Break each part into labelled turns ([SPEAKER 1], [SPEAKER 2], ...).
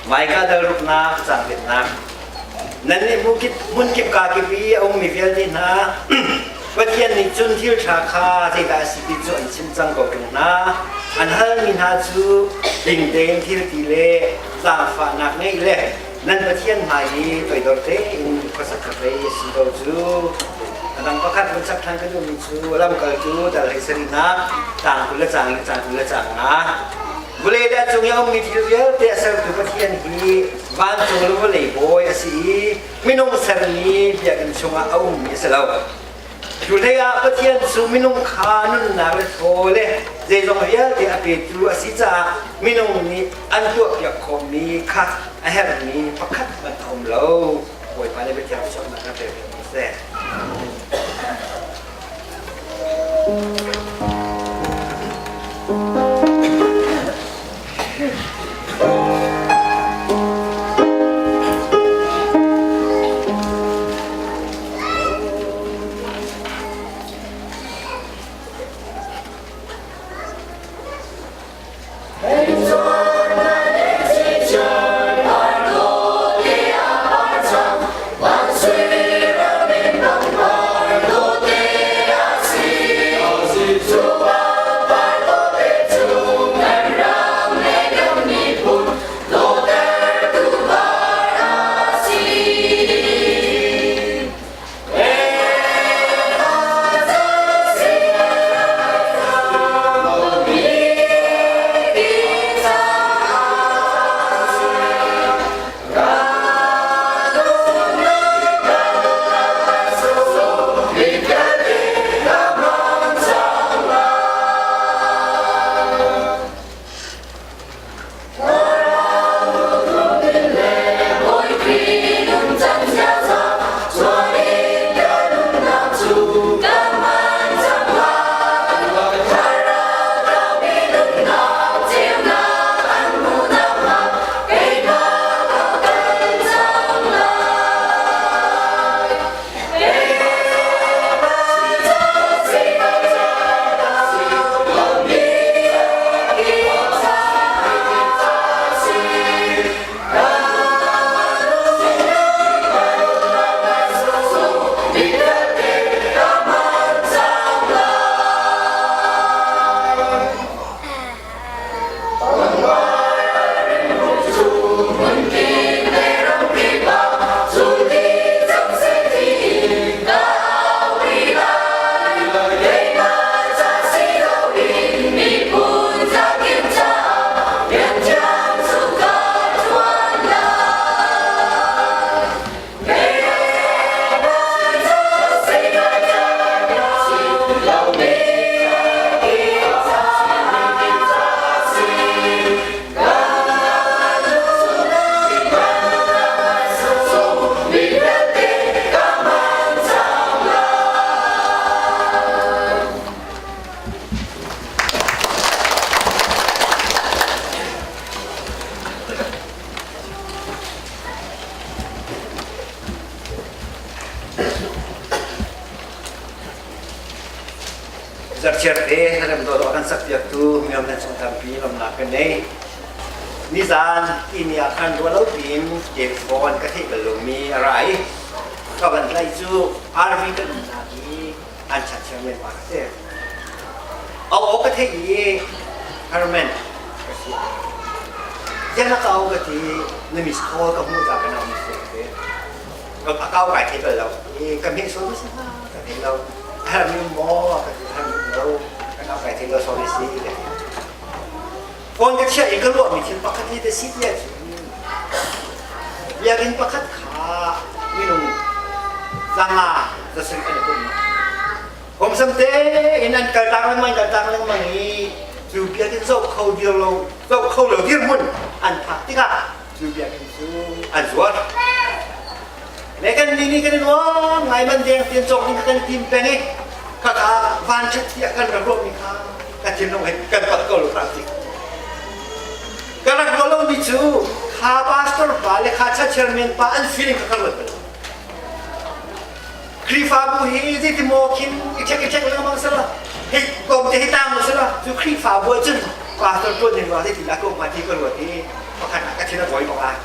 [SPEAKER 1] Maika dal ruknak caang riatnak. Nannih hmun kip ka kip i a ummi vialte hna, Pathian nih cun thil ṭha kha zeidah a si ti cu an chim cang ko ṭung hna. An halmi hna cu ding tein thil ti le zaangfahnak ngeih le nan Pathian hmai i toidor tein khuasak kha pei a si ko cu. A dang pakhat vun chap ṭhan ka duhmi cu lamkaltu dal hei sarihnak tlang 20 le caang le caang 20 le caang nga. Vawlei le a cung i a ummi thil vialte a sertu Pathian hi vancung le vawlei bawi a si i minung sermi biakinn chungah a ummi a si lo. Cu hleiah Pathian cu minung kha nunnak le thaw le zeizong vialte a petu a si caah minung nih an tuahpiak khawhmi kha a herhmi pakhat hmanh a um lo. Bawipa nih biathiang chuahnak kan pe ko seh. Zarhchiarte hlarem dawdawh kan sakpiaktu miam nan chung tampi lawmhnak kan nei. Nizan timi ah khan ruah lo piin telephone ka theih bal lomi a ra i ka van tlaih cu RV kan umnak i an chat chairman pa ka si. A aw ka theih i Herman ka si. Ziah na ka au ka ti na miss call ka hmuh ta ka nau miss ka ti. A kau kai thei bal lo. I ka hmeh sual ma si hnga ka thei lo. Hermi maw ka ti hermi lo. Ka nau kai thei lo sorry si ka ti. Phone ka chiah i ka ruahmi thil pakhat hi te si tiah cun biakinn pakhat kha minung 500 zasarih an i pum. Homsam tein an kal tak lengmang kal tak lengmang i cu biakinn zoh kho dir lo zoh kho lo dirhmun an phak tikah cu biakinn cu an zuar. Le kan nih nih kan i nuam ngai man deng tian cawk ding kha kan tim peng i khakha van ṭhat tiah kan rak ruahmi kha ka thinlung he kan pat ko lo hram ti. Ka rak ruah lomi cu kha pastor pa le kha church chairman pa an feeling kha ka ruat bal. Khrihfabu hi zeiti maw khin i ṭhek i ṭhek lengmang sala hei tlawm te hi tang sala cu Khrihfabu ah cun pastor ṭuan ding ruah zeitin dah ka um hnga ti ka ruat i. Pakhat ah ka thin a buai bak lai.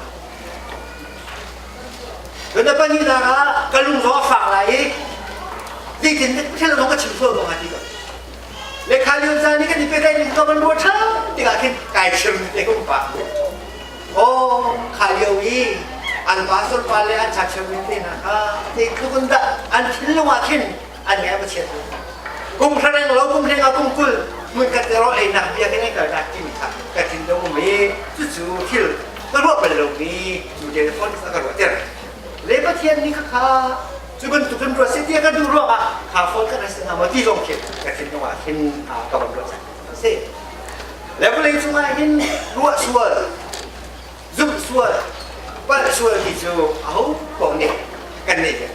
[SPEAKER 1] Cun a pahnihnak ah ka lung zong a fak lai i zeitin thil zong ka chim sual ko hnga ti ka. Le kha lio caan i kan i pehtlaih ning ka van ruah ṭhan tikah khin kai chim te ka um pah. Aw kha lio i an pastor pa le an chakcheu min te hna kha zeitluk in dah an thinlung ah khin an ngaih a va chiat tuk. Kum hra reng lo kum hleng ah kum 20 hmunkhat te rawh einak biakinn an kalnak timi kha ka thinlung um i cucu thil ka ruah bal lomi nu telephone a ka ruahter. Le Pathian nih khakha cu bantukin ruah seh tiah ka duh ruangah kha phone kan si hnga maw ti zong khi ka thinlung ah hin ka van ruah cang a si. Le vawlei cungah hin ruah sual, zumh sual, palh sual ti cu aho paoh nih kan neih ve.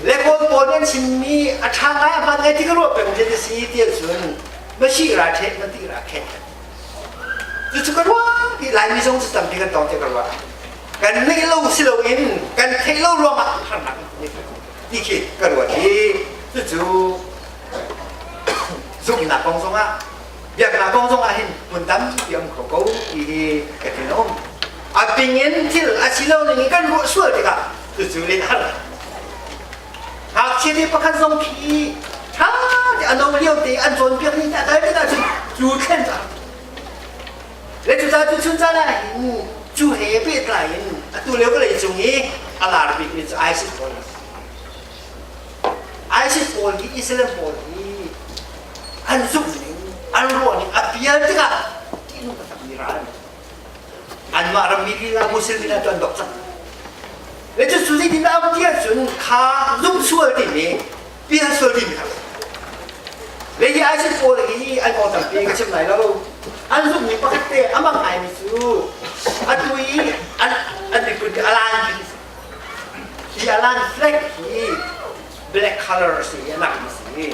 [SPEAKER 1] Le Kawl pawl nih an chimmi a ṭha ngai a hmaan ngai ti ka ruah peng ti si ti ahcun masi ra ṭheh na ti ra khet. Cucu ka ruah ti Laimi zong cu tampi kan tong ti ka ruah. Kan neih lo si loin kan theih lo ruangah harnak kan tong ti khi ka ruat i cucu zumhnak kong zongah biaknak kong zongah hin hmun tampi um kho ko ti hi ka thin a um. A ping in thil a si lo ning in kan ruah sual tikah cucu len har. Ngakchia te pakhat zong khi ṭha te a no lio te an cawnpiak ni ta kal tikah cun cu thlen a Le cucaah cu chun caan ah hin cu he pehtlai in atu lio vawlei cung i a lar bikmi cu ISIS pawl an si. ISIS pawl hi Islam pawl hi an zumh ning, an ruah ning a pial tikah ṭihnung taktakmi ral an si. Anmah rammi lila Muslim lila cu an dok cang. Le cu cu zeitin dah a um ti ahcun kha zumh sual timi pial sual timi kha le hi ISIS pawl hi an kong tampi ka chim lai lo. An zumhmi pakhat te a mang ngaimi cu atu i an an miphun hi alan ti hi alan flag hi black color a si i a nakmi a si.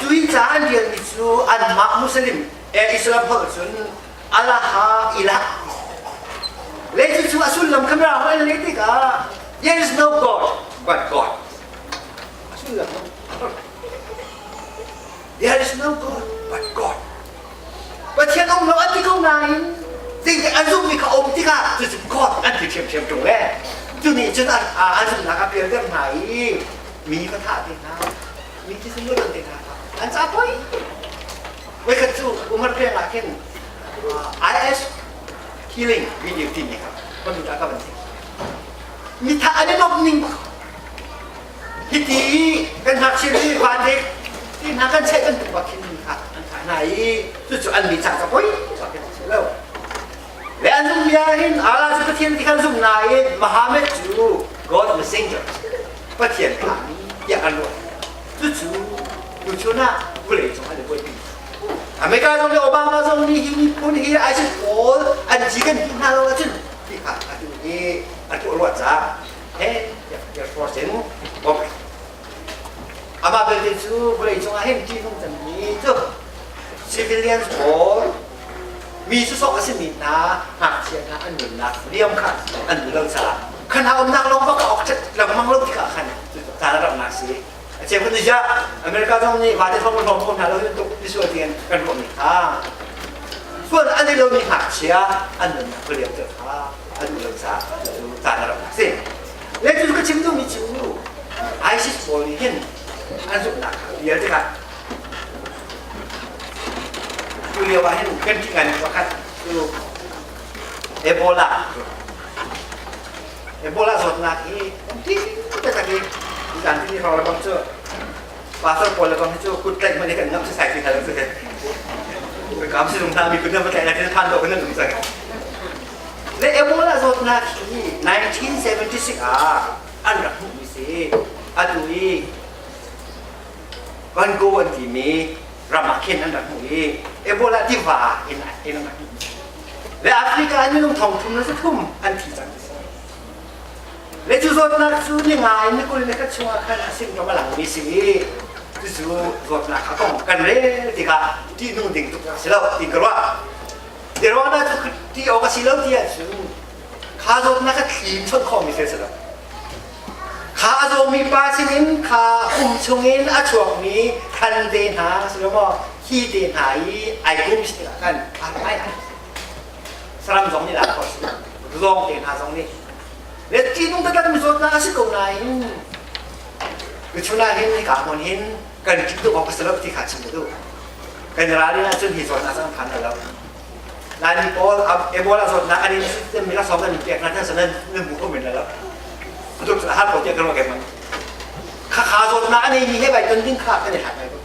[SPEAKER 1] Cu hi ca an rialmi cu anmah Muslim eh Islam holh cun Alaha ilah. Le cucu a sullam kha mirang an leh tikah there is no God but God. A sullam There is no God but God. Pathian um lo an ti ko nain zeitik an zumhmi kha um tikah cucu God an ti ṭhiamṭhiam ṭung le cu nih cun an zumhnak a pialter hna i mi kha thah te hna mi thisen lo te hna kha an ca poi Voikhat cu Umar peng ah khin IS killing video timi kha computer ka van thei. Mitha an i lawmh ning bak. Hiti kan ngakchia mi van dek ti hna kan cheih bantuk bak khin kha an thah hna i cucu an mi cak poi bak hin si lo. Le an zumh bia hin Allah cu Pathian ti kan zumh nain Muhammad cu God messenger Pathian thlahmi tiah kan ruah. Cucu tuchun ah vawlei cung an i buaipi. America zong nih Obama zong nih hi miphun hi ISIS pawl an ci kan hmuh hna lo ahcun ti kha atu hi an tuah ruah caah he Air Force in bawmh Amah belte cu vawlei cung ah hin ṭihnung cemmi cu civilians pawl mi cu sawk a simi hna ngakchia hna an nunnak liam kha an duh lo caah khan a umnak lawng bak a ok lengmang lo tikah khan caan a ramnak si a cheu kan ja America zong nih vate thong hlawm ko hna lo tuk misual ti kan ruah mi kha sual an i lomi ngakchia an nunnak ka liam ter kha an duh lo caah caan a ramnak si le cu ka chim duhmi cu ISIS pawl nih hin an zumhnak kha vial tikah Tu lio ah hin kan ṭih ngai pakhat cu Ebola. Ebola zawtnak hi ṭih taktak i zan tini hrawng le bang cu pastor pawl le bang hi cu kut tlaih hmanh hi kan ngamh sisai ti hna lo cu kam si hna mi kut na va tlaih na phan dawh kan um cang. Le Ebola zawtnak hi 1976 ah an rak hmuhmi si. Atu i Congo an timi ram ah khin an rak hmuh i Ebola tiva in in an rak hmuh. Le Africa ah minung thong thum le thum an thi cang ti si. Le cu zawtnak cu ni nga in ni 20 ni khat chungah khan a symptom a langmi si i cucu zawtnak a kong kan rel tikah ṭihnung ding tuk a si lo ti ka ruah. Ti ruangah cu ṭih awk a si lo ti ahcun kha zawtnak a thli in chawnh khawhmi thil si lo. Kha a zawmi pa sinin kha um chungin a chuakmi thlan te hna si lo maw hi te hna i ai kum si tikah khan a ai ai. Saram zong nih lak khawh a si. Zawng te hna zong nih. Le ṭihnung taktak mi zawtnak a si ko nain tuchun ah hin hika hmun hin kan ṭih tuk awk a si lo ti kha chim ka duh. Kan ralrin ahcun hi zawtnak cu an phan lo. Laimi pawl Ebola zawtnak an in mi laksawng an in pek hna nan nan nan hmu kho men lo. Tuk a har ko tiah ka ruah ke man. Khakha zawtnak a neimi he bai ton ding kha kan i hlat ngai ko.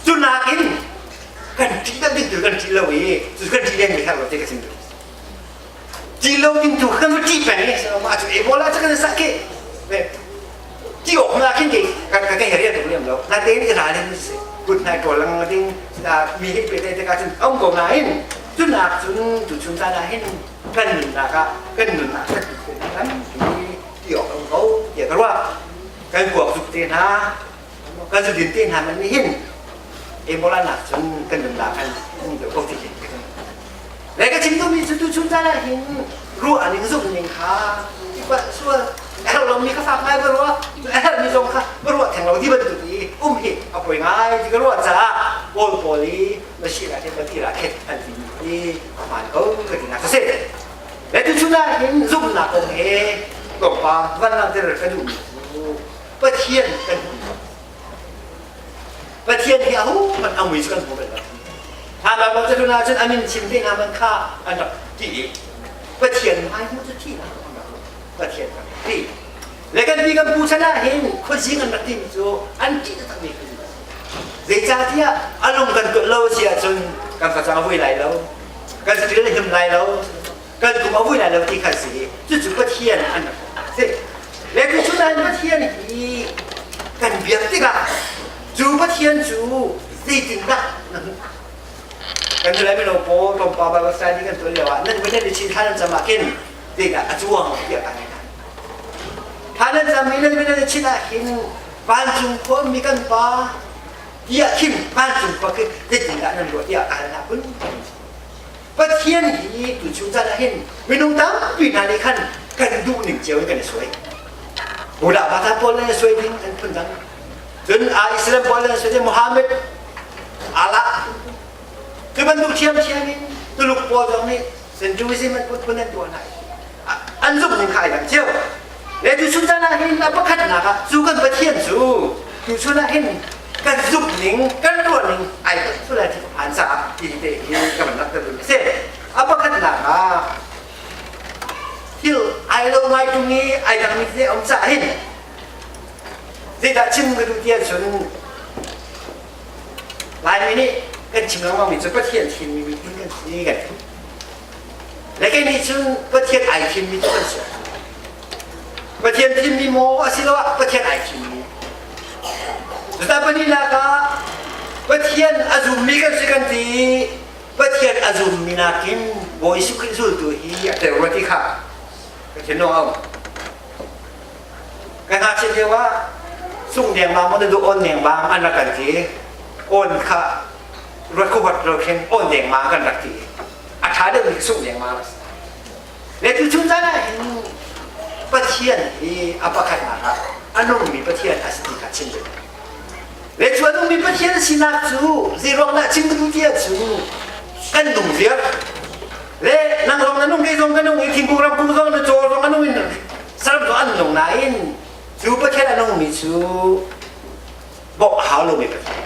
[SPEAKER 1] Cu nakin kan ṭih deuh ding tu kan ṭih lo i cu kan ṭih deng mi herh lo ti ka chim duh. Ṭih lo ding tu kan va ṭih peng i mah cu Ebola cu kan sah ke. Ti awk na khin ke kan ka he rian tuk lem lo. Na tein i ralin si. Kut hnai ṭawl lang ding mi hi pe te ka cun om ko nain cunak cun tuchun caan ah hin kan nunnak ah kan nunnak kan kan ti awk um ko tiah ka ruah. Kan kuak zuk te hna kan zu din te hna man nih hin Ebola nak cun kan nunnak kan um deuh ko ti hi. Le ka chim duhmi cu tuchun caan ah hin ruah ning zumh ning kha sual a herh lomi kha fak ngai va ruah a herhmi zong kha va ruah theng lo ti bantuk i um hi a poi ngai ti ka ruah caah Paul pawl i Masih lah pati lah khet an ti hi a hmaan ko ka ti nak a si. Le tuchun ah hin zumhnak kong he tlawmpal van langhter ka duhmi cu Pathian kan hmuh Pathian hi ahohmanh a mui cu kan hmu bal lo. Hna Baibal cahlun ahcun a min chim te hna man kha an rak ti i Pathian hmai hmuh cu thihnak an rak Pathian kan ti. Le kan pi kan pu chan ah hin khuazing an rak timi cu an ṭih takmi khuazing a si. Zeicahtiah a lung kan tuah lo a si ahcun kan facang a vui lai lo, kan saṭil a him lai lo, kan kum a vui lai lo ti kha a si i cucu Pathian an rak si. Le tuchun ah Pathian hi kan biak tikah cu Pathian cu zeitindah na hmuh? Kan lai mino pawl tlawmpal Bible study kan tuah lio ah nan Pathian i chin thla nan cam ah khin zeidah a cuang tiah kan hal. Thla nan cam i nan Pathian i chin ah hin vancung khua mi kan pa tiah khin vancung khua khi zeitindah nan ruah tiah ka hal hna kun. Pathian hi tuchun caan ah hin minung tampi hna nih khan kan duh ning cio in kan i suai. Buddha Bata pawl nan i suai ding an phun dang. Cun a Islam pawl nan i suai ding Muhammad Allah cu bantuk thiamthiam in Tuluk pawl zong nih Hinduism an phun an tuah hna. An zumh ning kha ai dang cio. Le tuchun caan ah hin a pakhatnak ah cu kan Pathian cu tuchun ah hin kan zumh ning kan ruah ning ai tuk lai ti ka phan caah ti te hi ka van langhter duh si. A pakhatnak ah thil ai lo ngai tung i ai dang mi te um caah hin zeidah chim ka duh ti ahcun Laimi nih kan chim lengmang mi cu Pathian thimmi miphun kan si kan ti. Le kei nih cun Pathian ai thimmi cu kan si. Pathian thimmi maw asiloah Pathian ai thimmi. Cuta pahnihnak ah Pathian a zummi kan si kan ti i Pathian a zummi nakin Bawi Jesuh Khrih zultu hi a tel rua ti kha ka thinlung a um. Ka ngakchiat lio ah sung dengmang maw na duh awn dengmang an rak kan ti. Awn kha ruat kho huat lo khin awn dengmang kan rak ti. A ṭha deuhmi ka sungh dengmang a si. Le tuchun caan ah hin Pathian hi a pakhatnak ah a nungmi Pathian a si ti kha chim ding. Le cu a nungmi Pathian a sinak cu zeiruang dah chim ka duh ti ahcun kan nung viar. Le nang zong na nung kei zong ka nung i thingkung ramkung zong na caw zong a nung in saram zong an nung nain cu Pathian a nungmi cu bawmh a hau lomi Pathian.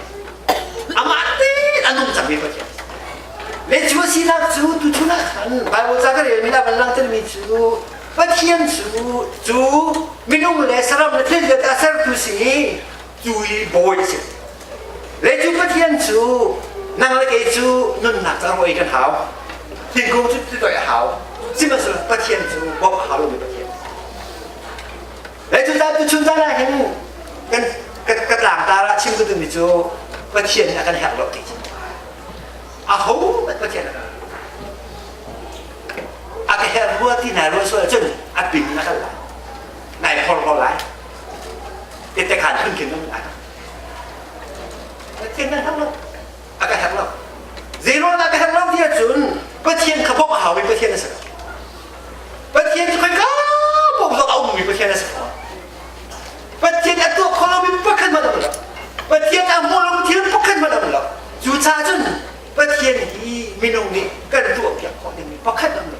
[SPEAKER 1] Amah tein a nung cangmi Pathian. Le cu a sinak cu tuchun ah khan Bible ca ka relmi ah van langhtermi cu Pathian cu cu minung le saram le thil vialte a sertu si i cu i bawi a si. Le cu Pathian cu nang le kei cu nunnak ca ruah i kan hau. Thingkung cu titoih a hau. Sihmanhsehlaw Pathian cu bawmh a hau lomi Pathian. Le cucaah tuchun caan ah hin kan ka tlangtar ah chim ka duhmi cu Pathian nih a kan herh lo ti cu. Aho hmanh Pathian a kan a ka herh rua ti na ruah sual ahcun a pin in a kal lai. Nai phor lai. Tete khan phun khin um lai. Pathian na herh lo. A ka herh lo. Zei ruang dah ka herh lo ti ahcun Pathian kha bawmh a haumi Pathian a si lo. Pathian cu khoika paoh zong a ummi Pathian a si fawn. Pathian a tuah kho lomi pakhat hmanh a um lo. Pathian a hmu lomi thil pakhat hmanh a um lo. Cucaah cun Pathian hi minung nih kan tuahpiak khawh dingmi pakhat a um lo.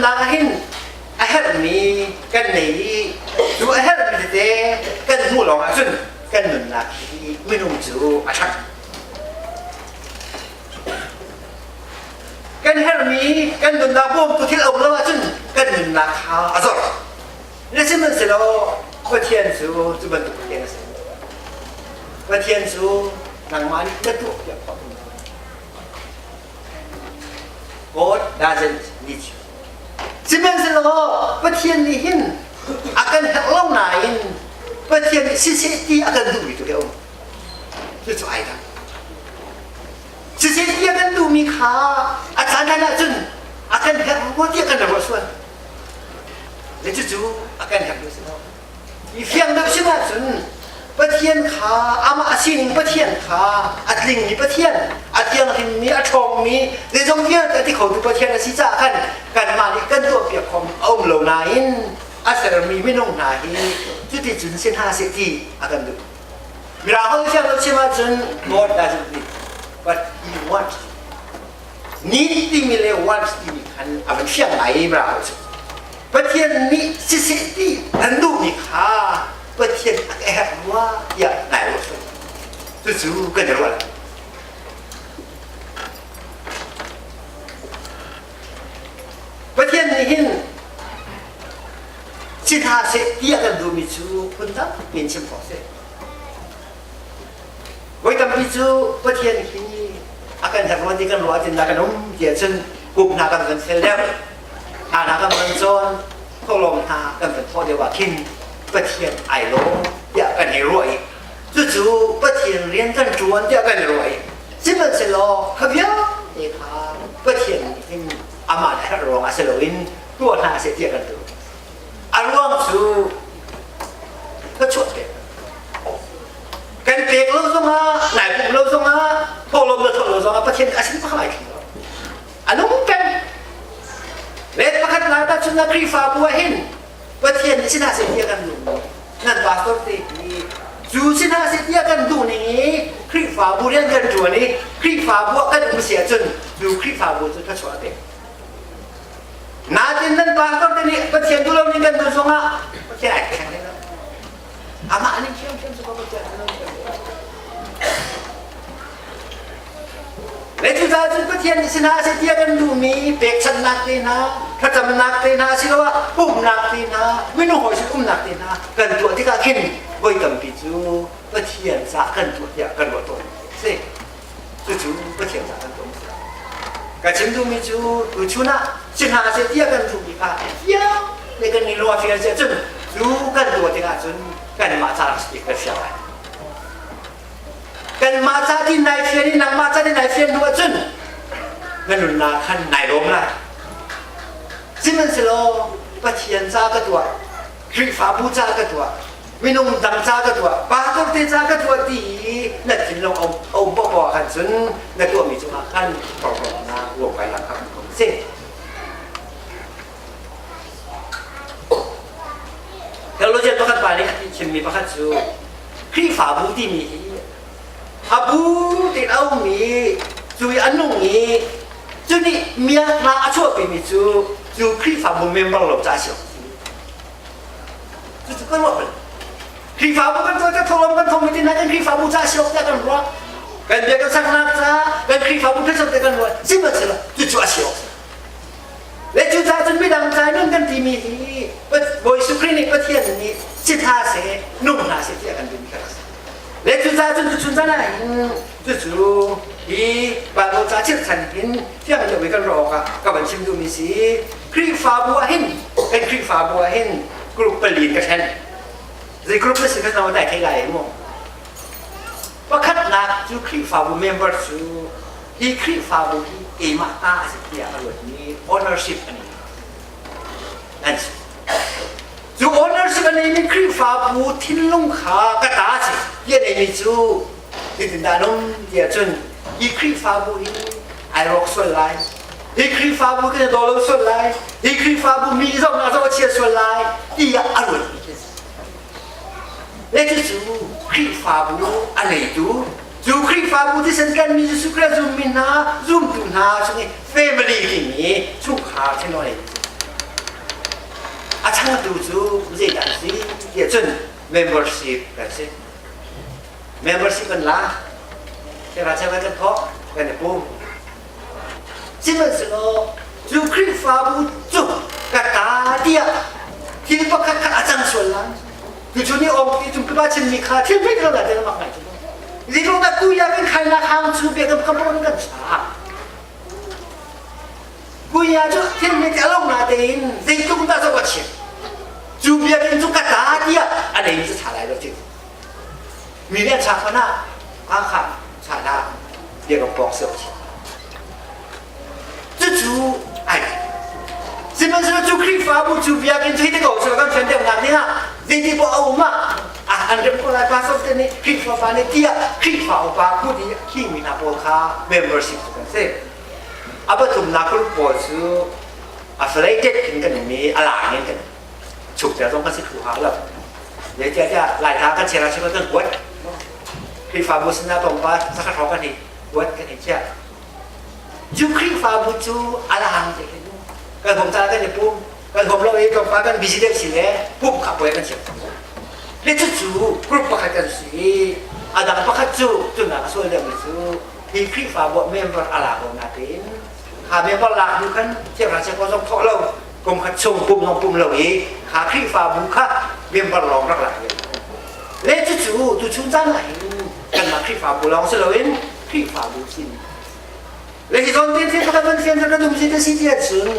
[SPEAKER 1] nunnak ah hin a herhmi kan nei i cu a herhmi tete kan hmuh lawng ahcun kan nunnak hi minung cu a ṭhang. Kan herhmi kan nunnak bawmtu thil a um lo ahcun kan nunnak kha a zor. Na sihmanhsehlaw Pathian cu cu bantuk Pathian a si. Pathian cu nangmah nih na tuah piak khawh. God doesn't need you. Sihmanhsehlaw Pathian nih hin a kan herh lo nain Pathian nih siseh ti a kan duhmi tu hi a um. Cucu ai dang. Siseh ti a kan duhmi kha a caan hlan ahcun a kan herh rua tiah kan ruah sual. Le cucu a kan herh si lo. I fiang deuh sin ahcun Pathian kha amah a sining Pathian kha a tlingmi Pathian, a thianghlimmi, a ṭhawngmi, zeizong vialte a ti khotu Pathian a si caah khan kanmah nih kan tuahpiak khom a um lo nain a sermi minung hna hi cuticun si hna seh ti a kan duh. Mirang holh fiang lo chim ahcun God doesn't need, but he wants. Need timi le wants timi khan a van fiang ngai i mirang holh cu. Pathian nih siseh ti an duhmi kha Pathian a ka herh rua tiah nai ruah sual. Cucu kan i ruah lo. Pathian nih hin si hna seh ti a kan duhmi cu phun tampi in chim khawh a si. Voi tampi cu Pathian hi a kan herh rua ti kan ruah ahcun kan um ti ahcun kum hna kan van fel deuh, hna hna kan van cawn, thawhlawm hna kan van thawh deuh ah khin Pathian ai lawm tiah kan i ruah i cucu Pathian rian kan ṭuan tiah kan i ruah i sihmanhsehlaw kha vialte kha Pathian nih hin amah herh ruangah si loin tuah hna seh tiah kan duh. A ruang cu thluachuah pek. Kan pek lo zongah, nai pum lo zongah, thawhlawm le thawh lo zongah Pathian a sin pakhat ai thli lo. A nung peng. Let pakhat lai ta chun na Khrihfabu ah hin Pathian nih sinah seh tiah kan duh. Nan pastor te hi cu sinah seh tiah kan duh ning i Khrihfabu rian kan ṭuan i Khrihfabu ah kan um si ahcun cu Khrihfabu cu thluachuah a pek. Natin nan pastor te nih Pathian duh lo ning kan duh zongah Pathian ai thleng hlei lo. Amah ning ṭhiamṭhiam cu Pathian a lo Le cucaah cun Pathian nih sinah a si tiah kan duhmi pekchanhnak te hna, thlacamnak te hna asiloah pumhnak te hna, minung hawi sin umnak te hna kan tuah tikah khin voi tampi cu Pathian caah kan tuah tiah kan ruah tawn si. Cucu Pathian caah kan tuah si. Ka chim duhmi cu tuchun ah si hna seh tiah kan duhmi kha fiang le kan i lung a fian si ahcun cu kan tuah tikah cun kanmah caah si kan fiang lai. Kanmah ca ti nai fian i nangmah ca ti nai fian hnu ahcun na nunnak khan nai lawm lai. Sihmanhsehlaw Pathian ca ka tuah, Khrihfabu ca ka tuah, minung dang ca ka tuah, pastor te ca ka tuah ti i na thinlung a um paohpaoh ah khan cun na tuahmi cungah khan porhlawtnak ruamkainak kha um si. Theologian pakhat pa nih a chimmi pakhat cu Khrihfabu timi hi a bu tein a ummi cu i a nung i cu nih miaknak a chuahpimi cu cu Khrihfabu member lo ca a si. Cucu kan ruah bal. Khrihfabu kan tuah thawlawm kan thawng mi hna kan Khrihfabu ca a si awk tiah kan ruah. Kan bia kan saknak ca kan Khrihfabu thil kan ruah. Sihmanhsehlaw cucu a si awk. Le cucaah cun midang ca nun kan timi hi Bawi Jesuh Khrih nih Pathian nih si hna seh, nung hna seh tiah kan timi kha a si. Le cucaah cun tuchun caan ah hin cucu hi Baibal ca chirhchan hin fiang deuh in kan ruah awkah ka van chim duhmi si. Khrihfabu ah hin kan Khrihfabu ah hin group pali in ka ṭhen. Zei group na si kha na dai thei lai mu. Pakhatnak cu Khrihfabu member cu hi Khrihfabu hi keimah ta a si tiah a ruatmi ownership an an si. Cu ownership a neimi Khrihfabu thinlung kha ka ta a si ti a neimi cu zeitindah an um tiah cun hi Khrihfabu hi ai rawk sual lai. Hi Khrihfabu kan i daw lo sual lai. Hi Khrihfabu mi zohnak zoh a chia sual lai tiah a ruatmi khi a si. Le cucu Khrihfabu a neitu cu Khrihfabu thisen kanmi Jesuh Christ zummi hna zumtu hna chung i family timi chungkhar thinlung a neitu. A changtu cu zeidah an si tiah cun membership kan si. Membership kan la. Chera chera kan thawk kan i pum. Sihmanhsehlaw cu Khrihfabu cu ka ta tiah thil pakhat kha a cang sual lai. Tuchun i ong ti cung pipa chimmi kha thil pek lo la te mak ngai cu. Zeitluk dah kuya kan khainak hang chu bia kan kan kan sa. Kuya cu thil me ti along na tein zeitluk dah zo ka chim. Cu biakinn cu ka ta tiah a nei cu tha lai lo ti. Mi nih an chak hmanh ah a kha cha hlah bia ka pawk sio chi. Cucu ai Sihmanhsehlaw cu Khrihfabu cu biakinn cu hi te ko sila kan fian deuhnak ding ah zeiti poah a um ah an rem ko lai pastor te nih Khrihfa pa nih tiah Khrihfa upa kut i khingmi hna pawl kha membership cu kan si. A pathumnak group pawl cu affiliated in kan um i a lang in kan chungtel zong kan si thlu hau lo. Zeicahtiah Laitlang kan chiah ah kan kuat. Khrihfabu sinah tongpa sakhat hrawng kan i kuat kan i chiah. Cu Khrihfabu cu a lang te hin kan hom caan kan i pum kan hom lo i tlawmpal kan busy deuh si le pumh kha puai kan siam le cucu group pakhat kan si i a dang pakhat cu tunak a sual deuhmi cu hi Khrihfabu ah member a la ko natin kha member lak hnu khan thianghra chiakhaw zong thawh lo kum khat chung pum zong pum lo i kha Khrihfabu kha member lawng rak lak le cucu tuchun caan ah hin kanmah Khrihfabu lawng si loin Khrihfabu sin le hi zawn te thil pakhat van fian kan um si te si ti ahcun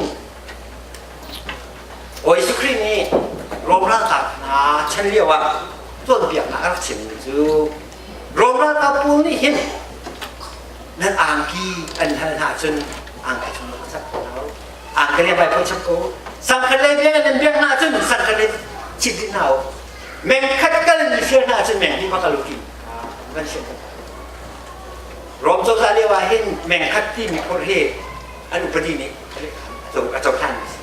[SPEAKER 1] Bawi Jesuh Khrih nih Rom ralkap hna chan lio ah cawnpiaknak a rak chimmi cu Rom ralkap pawl nih hin nan angki an hal hna ahcun angki chung rak chap ko hna u angki le bai chap ko sangkhat le biak nan biak hna ahcun sangkhat le chit dih hna u meng khat kal mi fial hna ahcun meng hnih va kal u ti van sian Rom cozah lio ah hin mengkhat timi phur hi an upadi nih a cohlan mi si.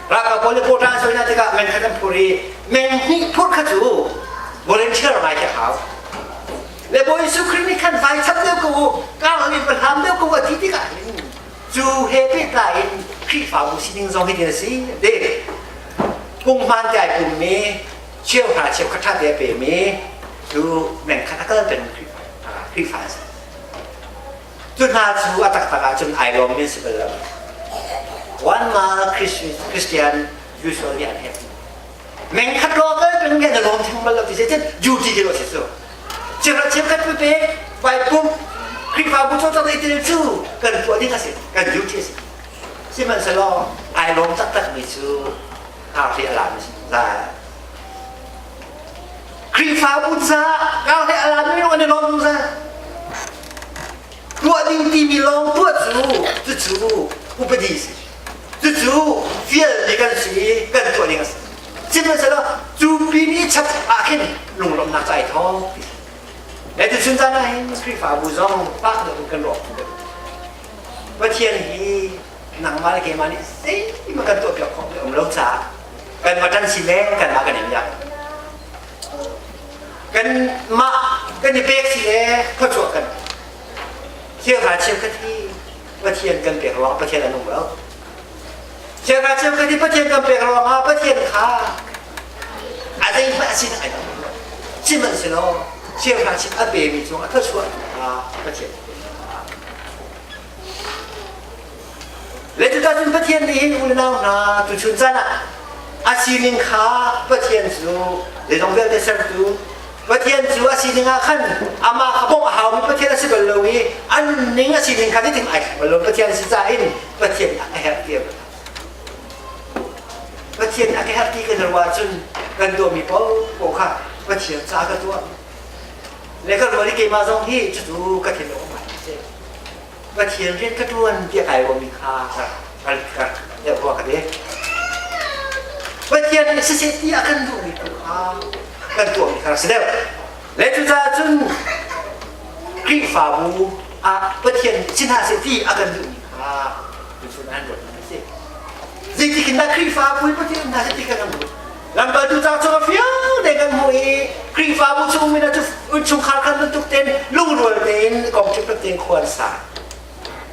[SPEAKER 1] Ralkap pawl nih quota an soi hna tikah mengkhat an phur i menghnih phur kha cu volunteer ngai khi a hau. Le Bawi Jesuh Khrih nih khan vai chap deuh ko u, kar in va hlam deuh ko u a ti tikah hin cu he pehtlai in Khrihfabu sining zong hi tin a si. De pung hmaan te ai pummi cheuhra cheukhat ṭha te a pemi cu mengkhat a kal peng Khrihfa Khrihfa an si. Cu hna cu a taktak ahcun ai lawmmi an si bal lo. One mile Christian usually unhappy. Mengkhat lawng kal peng nge na lawm theng bal lo ti se cun duty ti lo si cu. Cheuhra cheukhat pe vai pum Khrihfabu cawlcangh i tel cu kan tuah ding a si, kan duty a si. Sihmanhsehlaw ai lawm taktakmi cu hngak ri a lami si zungzal. Khrihfabu caah kar le a lami an i lawm zungzal. Tuah ding timi lawng tuah cu cucu upadi si. Cucu fial mi kan si i kan tuah ding a si. Sihmanhsehlaw cu pin i chap ah khin lunglawmhnak ca i thawk ti. Le tuchun caan ah hin Khrihfabu zong pak deuh in kan ruah deuh. Pathian hi nangmah le keimah nih zeihmanh kan tuahpiak khawh mi um lo caah kanmah ṭan si le kanmah kan in iang kanmah kan i pek si le khuachuah kan thilhra cheukhat hi Pathian kan pek ruangah Pathian a nung lo thilhra cheukhat hi Pathian kan pek ruangah Pathian kha a zeihmanh a sinak ai dang lo sihmanhsehlaw thilhra chim a pemi cung a thluachuah kha Pathian Le cucah cun Pathian nih hin unau hna tuchun caan ah a sining kha Pathian cu zeizong vialte sertu Pathian cu a sining ah khan amah kha bawmh a haumi Pathian a si bal lo i a nunning a sining kha zeitin ai thleng bal lo Pathian si caah in Pathian a ka herh ti a Pathian a ka herh ti kan ruah ahcun kan tuahmi paohpaoh kha Pathian caah ka tuah le ka ruah i keimah zong hi cucu ka thinlung a hmaan si Pathian rian ka ṭuan tiah kai ruahmi kha ka ka deuh rua ka ti. Pathian nih siseh ti a kan duhmi tu kha kan tuahmi kha si deuh. Le cucaah cun Khrihfabu ah Pathian si hna seh ti a kan duhmi kha tuchun an ruat a si. Zeitik in dah Khrihfabu in Pathian hna seh ti kan hmuh? Lamkaltu ca chung a fiang te kan hmuh i Khrihfabu chung mi cu innchungkhar khan bantuk tein lungrual tein kong ṭhip tein khua an sa.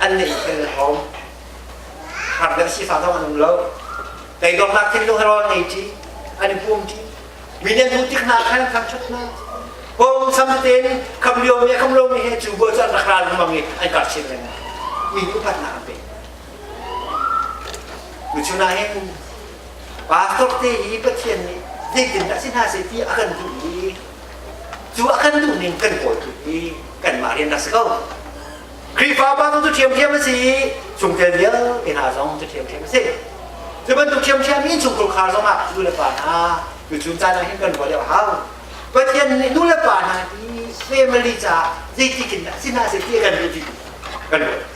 [SPEAKER 1] An neih thil hom. Har deuh sifah zong an um lo. Toidornak thinlung he rawl an ei ṭi, an i pum ṭi. Mi nih an hmuh tik hna khan an thangṭhat hna. Pawngsam tein kham liomi a kham lomi he cu bu cu an rak ra lengmang i an kar chin lengmang. Mi nih upatnak an pek. Tuchun ah hin pastor te hi Pathian nih zeitindah si hna seh ti a kan duh i cu a kan duh ning kan kawl tuk i kanmah rian rak si ko. Khrihfa pa cu ṭhiamṭhiam a si i chungtel vialte hna zong cu ṭhiamṭhiam a si. Cu bantuk ṭhiamṭhiam in chungkhar zongah nu le pa hna tuchun caan ah hin kan ruah deuh a hau. Pathian nih nu le pa hna hi family caah zeitik in dah si hna seh ti a kan duh ti kan ruah.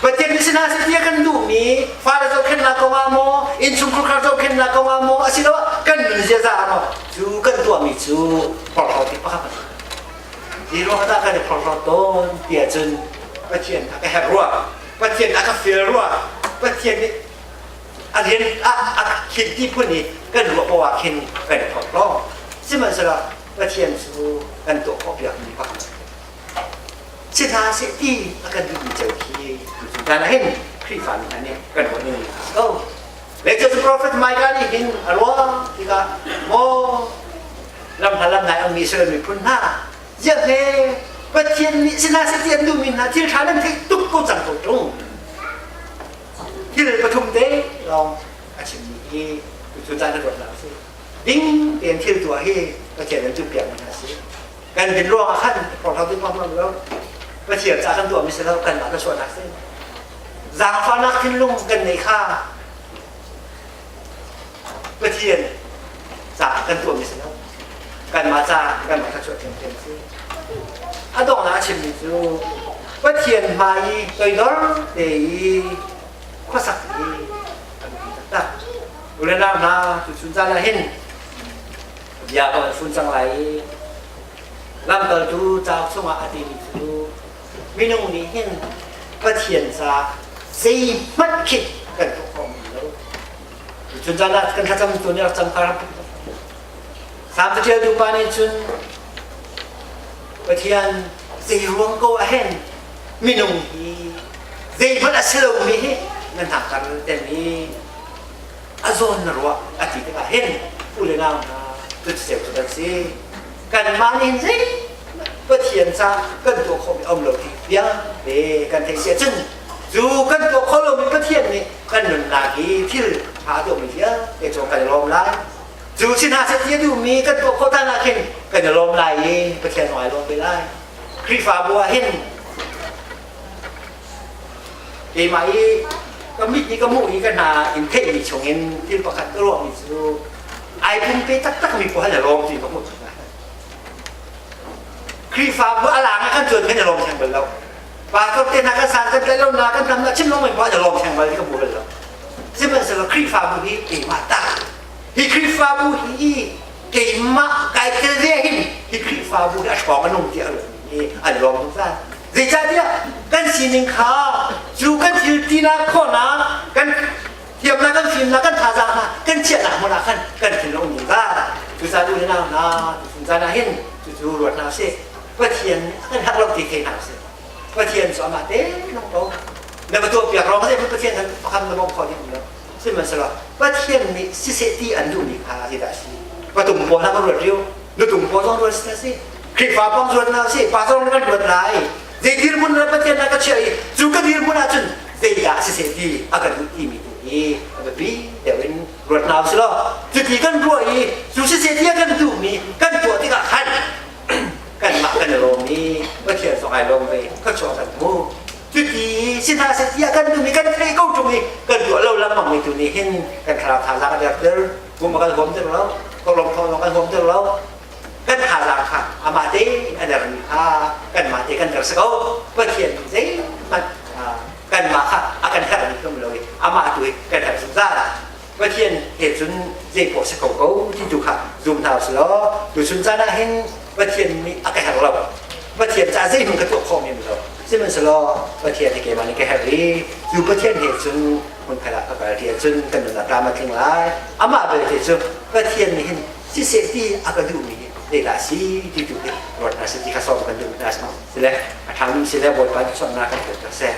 [SPEAKER 1] Pathian nih si hna seh ti a kan duhmi fale zohkhenhnak kong ah maw, innchungkhar zohkhenhnak kong ah maw, asiloah kan nun ziaza ah maw, cu kan tuahmi cu porhlawt tik pakhat a si. Hi ruangah dah kan i phorhlawt tawn ti ahcun Pathian a ka herh rua, Pathian a ka feel rua, Pathian nih a rian a a khin ti phun i kan ruah poah ah khin kan i phorhlaw. Sihmanhsehlaw Pathian cu kan tuah khawh piakmi pakhat si hna seh ti a kan duhmi cio khi tuchun caan ah hin Khrihfa mi hna nih kan ruah ning a si ko. Le cu Prophet Micah nih hin a ruah tikah maw lam hla lam ngai ammi Israel miphun hna ziah he Pathian nih si hna seh ti an duhmi hna thil ṭha nan theih tuk ko cang ko ṭung. Thil pathum te lawng a chimmi hi tuchun caan na ruat hna usih. Ding tein thil tuah hi Pathian an duhpiakmi hna a si. Kan din ruangah khan porhlawt in hmang lo. Pathian ca kan tuahmi si lo kanmah kan sualnak si. Zaangfahnak thinlung kan neih kha Pathian caah kan tuahmi si lo. Kanmah ca kanmah thluachuah thiamthiam a si. A donghnak a chimmi cu Pathian hmai i toidor te i khuasak hi a biapi taktak. U le nau hna tuchun caan ah hin bia ka van fun cang lai i lamkaltu cauk chungah a timi cu minung nih hin Pathian ca zeihmanh khi kan tuah khawh men lo. Cun caan ah kan thlacam tu nih rak cam kha rak Salm caṭialtu pa nih cun Pathian zei ruang ko ah hen minung hi zeihmanh a si lomi hi na hnakkar tem i a zawn na ruah a ti tikah hin u le nau hna cuticeu cu kan si. Kanmah nih hin zei Pathian ca kan tuah khawhmi a um lo ti vialte kan theih si ahcun cu kan tuah khawh lomi Pathian nih kan nunnak hi thil ṭha a tuahmi vialte cu kan i lawm lai. Cu si hna seh ti a duhmi kan tuah khawh tan ah khin kan i lawm lai i Pathian zong ai lawm ve lai. Khrihfabu ah hin keimah i ka mit nih ka hmuh i ka hna in theihmi chungin thil pakhat ka ruahmi cu ai pumpe taktakmi pawl an i lawm ti ka hmuh. Khrihfabu a lang ah kan cuan kan i lawm theng bal lo. Pastor te hna kan san kan tlaih lo na kan tam na chim lengmang pa i lawm theng bal ti ka hmu bal lo. Sihmanhsehlaw Khrihfabu hi keimah ta. Hi Khrihfabu hi keimah kai tel ve hin hi Khrihfabu hi a ṭhawng a nung tiah a ruatmi hi an lawm zungzal. Zeicahtiah kan sining kha cu kan thil tinak khawhnak kan thiamnak kan fimnak kan thazaang hna kan chiahnak hmun ah khan kan thinlung um zungzal. Cucaah u le nau hna tuchun caan ah hin cucu ruat hna usih. Pathian nih a kan herh lo ti thei hna usih. Pathian cu amah te nung ko. Na va tuahpiak ruang zei Pathian kan pakhat na bawmh khawh ding lo. Sihmanhsehlaw Pathian nih siseh ti an duhmi kha zeidah a si? Patung pawl hna kan ruat rio. Nutung pawl zong ruat si si. Khrihfa pang ruat hna usih. Pastor kan ruat lai. Zei dirhmun na Pathian na ka chiah i cu ka dirhmun ahcun zeidah siseh ti a kan duh timi tu hi a biapi deuh in ruat hna usih law cuti kan ruah i cu siseh ti a kan duhmi kan tuah tikah khan kanmah kan i lawm i Pathian zong ai lawm ve ka chuah kan hmu cuti si hna seh tiah kan duhmi kan theih ko ṭung i kan tuah lo lengmang mi tu nih hin kan thlarau thazaang a derter pum a kan huam ter lo kawlawm thawng kan huam ter lo kan thazaang kha amah tein a dermi kha kanmah te kan der si ko Pathian nih zeihmanh kanmah kha a kan herhmi kan lo i amah tu hi kan herh zungzal Pathian he cun zei poah si ko ko ti tu kha zum hna usih law tuchun caan ah hin Pathian nih a ka herh lo Pathian caah zeihmanh ka tuah khawh men lo sihmanhsehlaw Pathian hi keimah nih ka herh i cu Pathian he cun hmunkhat ah ka kal ti ahcun kan nunnak tlam a tling lai amah belte cu Pathian nih hin siseh ti a ka duhmi hi zeidah a si ti tu hi ruat hna sih ti kha sawm kan duh hna sile a ṭhami sile Bawipa nih sawmnak kan pek seh.